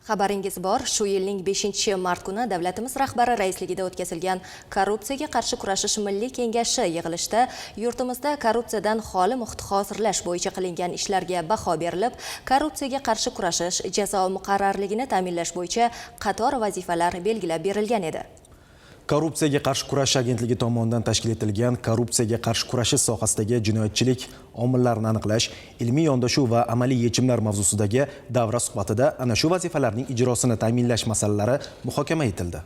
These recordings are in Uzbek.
Xabaringiz bor, shu yilning 5-mart kuni davlatimiz rahbari raisligida o'tkazilgan Korrupsiyaga qarshi kurashish milliy kengashi yig'ilishida yurtimizda korrupsiyadan xoli muhit hozirlash bo'yicha qilingan ishlarga baho berilib, korrupsiyaga qarshi kurashish, jazo muqarrarligini ta'minlash bo'yicha qator vazifalar belgilab berilgan edi. Korrupsiyaga qarshi kurashish agentligi tomonidan tashkil etilgan korrupsiyaga qarshi kurashish sohasidagi jinoyatchilik omillarini aniqlash, ilmiy yondashuv va amaliy yechimlar mavzusidagi davra suhbatida ana shu vazifalarning ijrosini ta'minlash masalalari muhokama etildi.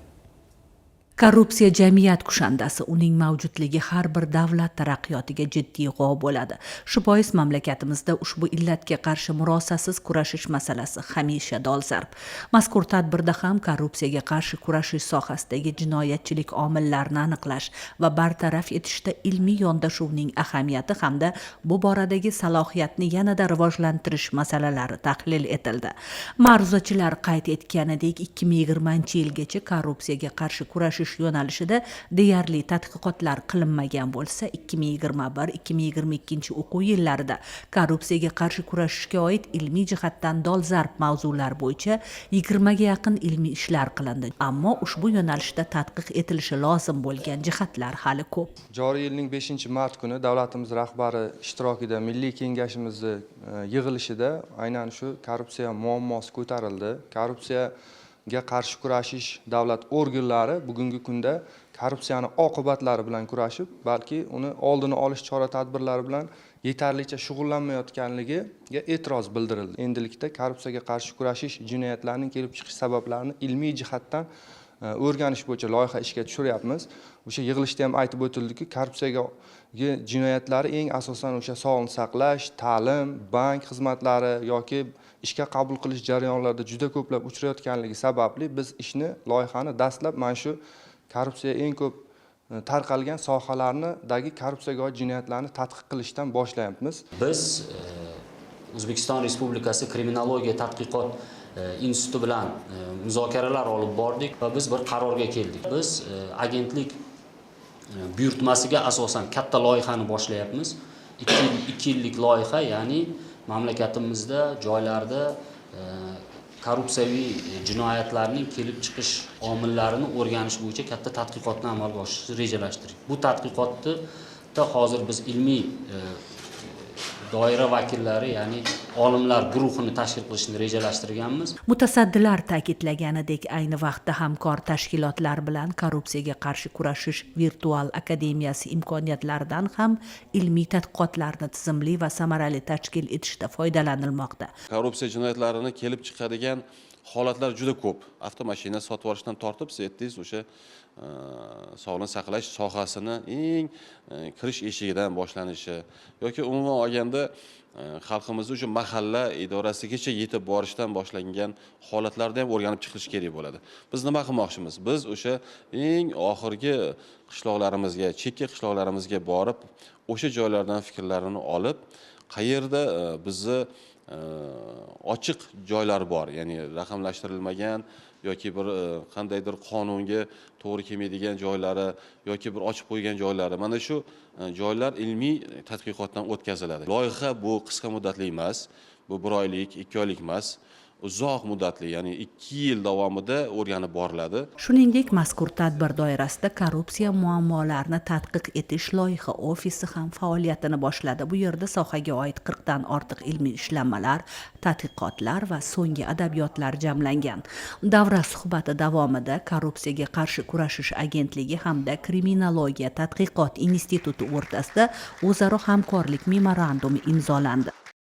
Korrupsiya jamiyat kushandasi, uning mavjudligi har bir davlat taraqqiyotiga jiddiy g'ov bo'ladi. Shu bois mamlakatimizda ushbu illatga qarshi murosasiz kurashish masalasi hamisha dolzarb. Mazkur tadbirda ham korrupsiyaga qarshi kurashish sohasidagi jinoyatchilik omillarini aniqlash va bartaraf etishda ilmiy yondashuvning ahamiyati hamda bu boradagi salohiyatni yanada rivojlantirish masalalari tahlil etildi. Ma'ruzachilar qayd etganidek, 2020-yilgacha korrupsiyaga qarshi kurashish yo'nalishida deyarli tadqiqotlar qilinmagan bo'lsa, 2021-2022 o'quv yillarida korrupsiyaga qarshi kurashishga oid ilmiy jihatdan dolzarb mavzular bo'yicha 20ga yaqin ilmiy ishlar qilindi. Ammo ushbu yo'nalishda tadqiq etilishi lozim bo'lgan jihatlar hali ko'p. Joriy yilning 5 mart kuni davlatimiz rahbari ishtirokida milliy kengashimizni yig'ilishida aynan shu korrupsiya muammosi ko'tarildi. Korrupsiyaga qarshi kurashish davlat organlari bugungi kunda korrupsiyani oqibatlari bilan kurashib, balki uni oldini olish chora tadbirlari bilan yetarlicha shug'ullanmayotganligiga e'tiroz bildirildi. Endilikda korrupsiyaga qarshi kurashish, jinoyatlarning kelib chiqish sabablarini ilmiy jihatdan o'rganish bo'yicha loyiha ishga tushiryapmiz. O'sha yig'ilishda ham aytib o'tildiki, korrupsiyaga jinoyatlari eng asosan o'sha sog'liqni saqlash, ta'lim, bank xizmatlari yoki ishga qabul qilish jarayonlarida juda ko'plab uchrayotganligi sababli biz ishni, loyihani dastlab mana shu korrupsiya eng ko'p tarqalgan sohalarnidagi korrupsiyaga oid jinoyatlarni tadqiq qilishdan boshlayapmiz. Biz O'zbekiston Respublikasi Kriminologiya tadqiqot instituti bilan muzokaralar olib bordik va biz bir qarorga keldik. Biz agentlik buyurtmasiga asosan katta loyihani boshlayapmiz. 2 yillik loyiha, ya'ni mamlakatimizda joylarda korrupsiyaviy jinoyatlarning kelib chiqish omillarini o'rganish bo'yicha katta tadqiqotni amalga oshirishni rejalashtirdik. Bu tadqiqotni hozir biz ilmiy doira vakillari, ya'ni olimlar guruhini tashkil qilishni rejalashtirganmiz. Mutasaddilar ta'kidlaganidek, ayni vaqtda hamkor tashkilotlar bilan Korrupsiyaga qarshi kurashish virtual akademiyasi imkoniyatlaridan ham ilmiy tadqiqotlarni tizimli va samarali tashkil etishda foydalanilmoqda. Korrupsiya jinoyatlarini kelib chiqadigan holatlar juda ko'p. Avtomashina sotib olishdan tortib, siz aytdingiz, o'sha sog'liqni saqlash sohasini eng kirish eshigidan boshlanishi yoki umuman olganda xalqimizni o'sha mahalla idorasigacha yetib borishdan boshlangan holatlarda ham o'rganib chiqilishi kerak bo'ladi. Biz nima qilmoqchimiz? Biz o'sha eng oxirgi qishloqlarimizga, chekka qishloqlarimizga borib, o'sha joylardan fikrlarini olib, qayerda bizni ochiq joylar bor, ya'ni raqamlashtirilmagan yoki bir qandaydir qonunga to'g'ri kelmaydigan joylari yoki bir ochib qo'ygan joylari, mana shu joylar ilmiy tadqiqotdan o'tkaziladi. Loyiha bu qisqa muddatli emas, bu bir oylik, 2 oylik emas, uzoq muddatli, ya'ni 2 yil davomida o'rganib boriladi. Shuningdek, mazkur tadbir doirasida korrupsiya muammolarini tadqiq etish loyiha ofisi ham faoliyatini boshladi. Bu yerda sohaga oid 40dan ortiq ilmiy ishlanmalar, tadqiqotlar va so'nggi adabiyotlar jamlangan. Davra suhbati davomida Korrupsiyaga qarshi kurashish agentligi hamda Kriminologiya tadqiqot instituti o'rtasida o'zaro hamkorlik memorandumi imzolandi.